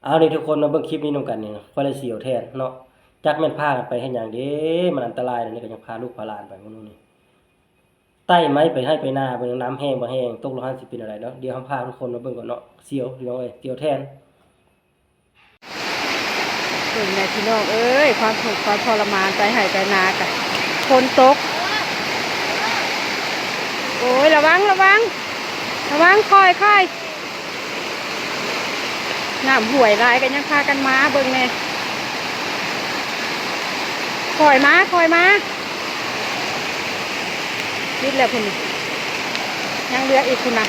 ເອົານີ້ທຸກຄົນມາເບິ່ງຄລິບນີ້ນຳກັນນີ້ ຂ້ອຍລະສຽວແທນເນາະ ຈັກແມ່ນພາກັນໄປເຮັດຫຍັງເດ້ ມັນອັນຕະລາຍແນວນີ້ ກໍຍັງພາລູກພາຫຼານໄປມື້ນີ້ ໄຕ້ໄມ້ໄປໄຮ່ໄປນາເບິ່ງ ນ້ຳແຮງບໍ່ແຮງ ຕົກລົງຫັ້ນຊິເປັນແນວໃດເນາະ ດຽວເຮົາພາທຸກຄົນມາເບິ່ງກ່ອນເນາະ ສຽວພີ່ນ້ອງເອີຍ ສຽວແທນ. ເບິ່ງແດ່ພີ່ນ້ອງເອີຍ ຄວາມທຸກຄວາມທໍລະມານ ໄປໄຮ່ໄປນາກະຝົນຕົກ ໂອ້ຍ ລະວັງ ລະວັງ ລະວັງ ຄ່ອຍໆ ນ້ຳຫ້ວຍຫຼາຍກໍຍັງພາກັນມາ ເບິ່ງແດ່ ຄ່ອຍມາ ຄ່ອຍມາ ຕິດແລ້ວພຸ້ນ ຍັງເຫຼືອອີກພຸ້ນນະ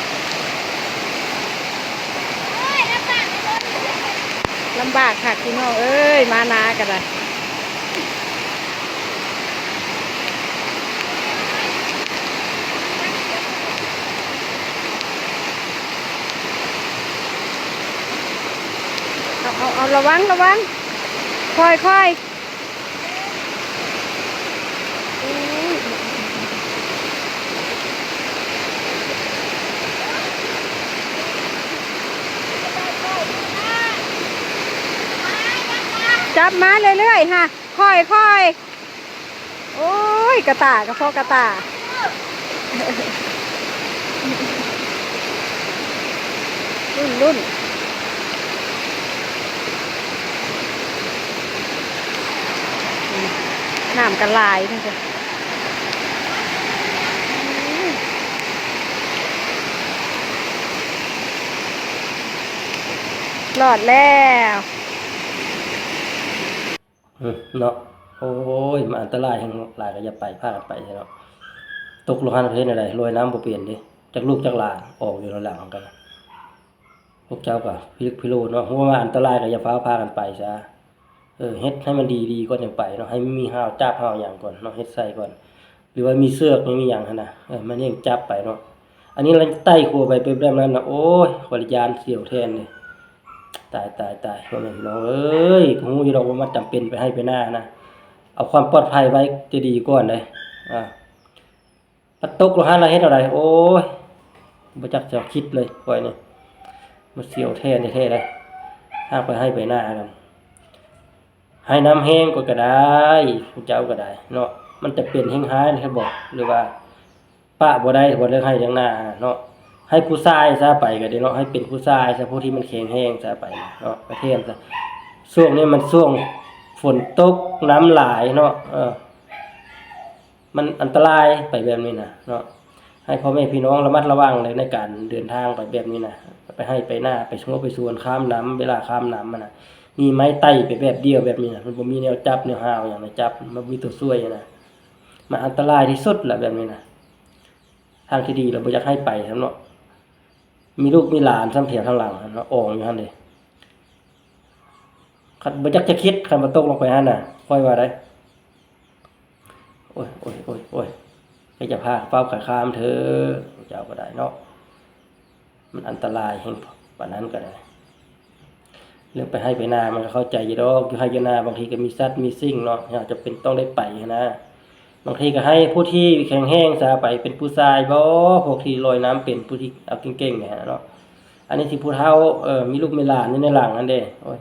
ລຳບາກຄັກພີ່ນ້ອງເອີຍ ມານາກໍໄດ້ ເອົາ ເອົາ ເອົາ ລະວັງ ລະວັງ ຄ່ອຍໆ. ຈັບມາເລື້ອຍໆ ຫາ ຄ່ອຍໆ ໂອ້ຍ ກະຕ່າ ກະເພາະກະຕ່າ ລຸ້ນ ລຸ້ນ ນ້ຳກະຫຼາຍ ລອດແລ້ວ. ເອີ ເນາະ ໂອ້ຍ ມັນອັນຕະລາຍແຮງຫຼາຍ ກໍຢ່າໄປ ພາກັນໄປເນາະ ຕົກລົງຫັ້ນເຮັດແນວໃດ ລອຍນ້ຳບໍ່ເປັນເດ້ ຈັກລູກຈັກຫຼານອອກຢູ່ນຳຫຼັງກັນ ພວກເຈົ້າກໍພິລຶກພິໂລເນາະ ຮູ້ວ່າອັນຕະລາຍກໍຢ່າຟ້າວພາກັນໄປຊະ ເອີ ເຮັດໃຫ້ມັນດີໆກ່ອນຈັ່ງໄປເນາະ ໃຫ້ມີຮາວຈັບຮາວຫຍັງກ່ອນເນາະ ເຮັດໃສ່ກ່ອນ ຫຼືວ່າມີເຊືອກ ມີຫຍັງຫັ້ນນະ ເອີ ມັນຍັງຈັບໄປເນາະ ອັນນີ້ລະໄຕ່ຂົວໄປເປັນແບບນັ້ນນະ ໂອ້ຍ ຂ້ອຍລະຢ້ານສຽວແທນເດ້ ຕາຍ ຕາຍ ຕາຍ ພໍ່ແມ່ພີ່ນ້ອງເອີຍ ກໍຮູ້ຢູ່ດອກວ່າມັນຈຳເປັນໄປໄຮ່ໄປນານະ ເອົາຄວາມປອດໄພໄວ້ຈະດີກ່ອນເດ້ ອາ ພັດຕົກລົງຫັ້ນລະເຮັດແນວໃດ ໂອ້ຍ ບໍ່ຈັກຈະຄິດເລີຍຂ້ອຍນີ້ ມັນສຽວແທນແທ້ໆເດ້ ຫາກໄປໄຮ່ໄປນາກັນ ໄຮ່ນ້ຳແຮງກ່ອນກໍໄດ້ ຜູ້ເຈົ້າກໍໄດ້ເນາະ ມັນຈະເປັນແຮງຮ້າຍແທ້ບໍ່ ຫຼືວ່າ ປະບໍ່ໄດ້ ບໍ່ເລີກໄຮ່ເລີກນາເນາະ ໃຫ້ຜູ້ຊາຍຊະໄປກໍໄດ້ເນາະ ໃຫ້ເປັນຜູ້ຊາຍຊະ ຜູ້ທີ່ມັນແຂງແຮງຊະໄປເນາະ ປະເທດຊະ ຊ່ວງນີ້ມັນຊ່ວງຝົນຕົກ ນ້ຳຫຼາຍເນາະ ເອີ ມັນອັນຕະລາຍໄປແບບນີ້ນະເນາະ ໃຫ້ພໍ່ແມ່ພີ່ນ້ອງລະມັດລະວັງເລີຍ ໃນການເດີນທາງໄປແບບນີ້ນະ ໄປໄຮ່ໄປນາ ໄປສວນໄປສວນ ຂ້າມນ້ຳ ເວລາຂ້າມນ້ຳຫັ້ນນະ ມີໄມ້ໄຕ່ໄປແບບດຽວແບບນີ້ນະ ມັນບໍ່ມີແນວຈັບແນວຮາວຫຍັງນະ ຈັບ ມັນບໍ່ມີຕົວຊ່ວຍນະ ມັນອັນຕະລາຍທີ່ສຸດລະແບບນີ້ນະ ທາງທີ່ດີລະບໍ່ຢາກໃຫ້ໄປຊ້ຳເນາະ ມີລູກມີຫຼານຊ້ຳແຖວທາງຫຼັງຫັ້ນເນາະ ອອງຢູ່ຫັ້ນເດ້ ຄັນບໍ່ຢາກຈະຄິດ ຄັນວ່າຕົກລົງໄປຫັ້ນນະ ຂ້ອຍວ່າໄດ ໂອ້ຍ ໂອ້ຍ ໂອ້ຍ ໂອ້ຍ ໃຜຈະພາເຝົ້າຂ້າມເທີ ເຈົ້າກໍໄດ້ເນາະ ມັນອັນຕະລາຍແຮງປານນັ້ນກໍໄດ້ ເລື່ອງໄປໄຮ່ໄປນາມັນກໍເຂົ້າໃຈຢູ່ດອກ ຢູ່ໄຮ່ຢູ່ນາບາງທີກໍມີສັດມີສິ່ງເນາະ ເຮົາຈຳເປັນຕ້ອງໄດ້ໄປຫັ້ນນະ ບາງທີກໍໃຫ້ຜູ້ທີ່ແຂງແຮງຊະໄປ ເປັນຜູ້ຊາຍບໍ ພວກທີ່ລອຍນ້ຳເປັນ ຜູ້ທີ່ເອົາເກັ່ງໆນີ້ຫັ້ນນະເນາະ ອັນນີ້ຊິຜູ້ເຖົ້າ ເອີ ມີລູກມີຫຼານຢູ່ໃນຫຼັງຫັ້ນເດ້ ໂອ້ຍ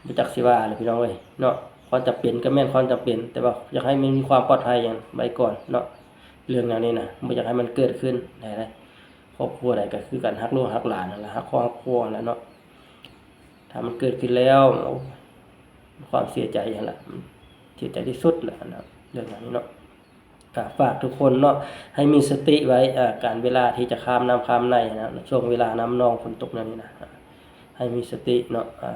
ບໍ່ຈັກຊິວ່າແລ້ວພີ່ນ້ອງເອີຍເນາະ ຄວາມຈຳເປັນກໍແມ່ນຄວາມຈຳເປັນ ແຕ່ວ່າຢາກໃຫ້ມັນມີຄວາມປອດໄພຫຍັງໄວ້ກ່ອນເນາະ ເລື່ອງແນວນີ້ນະ ບໍ່ຢາກໃຫ້ມັນເກີດຂຶ້ນໃດໆ ຄອບຄົວໃດກໍຄືກັນ ຮັກລູກຮັກຫຼານຫັ້ນລະ ຮັກຄອບຮັກຄົວຫັ້ນລະເນາະ ຖ້າມັນເກີດຂຶ້ນແລ້ວ ໂອ້ຍ ຄວາມເສຍໃຈຫັ້ນລະ ເສຍໃຈທີ່ສຸດແຫຼະຫັ້ນນະ ເລື່ອງແນວນີ້ເນາະ ກໍຝາກທຸກຄົນເນາະ ໃຫ້ມີສະຕິໄວ້ ເອີ ການເວລາທີ່ຈະຂ້າມນ້ຳຂ້າມໃນນະ ຊ່ວງເວລານ້ຳນອງຝົນຕົກແນວນີ້ນະ ໃຫ້ມີສະຕິເນາະ ເອີ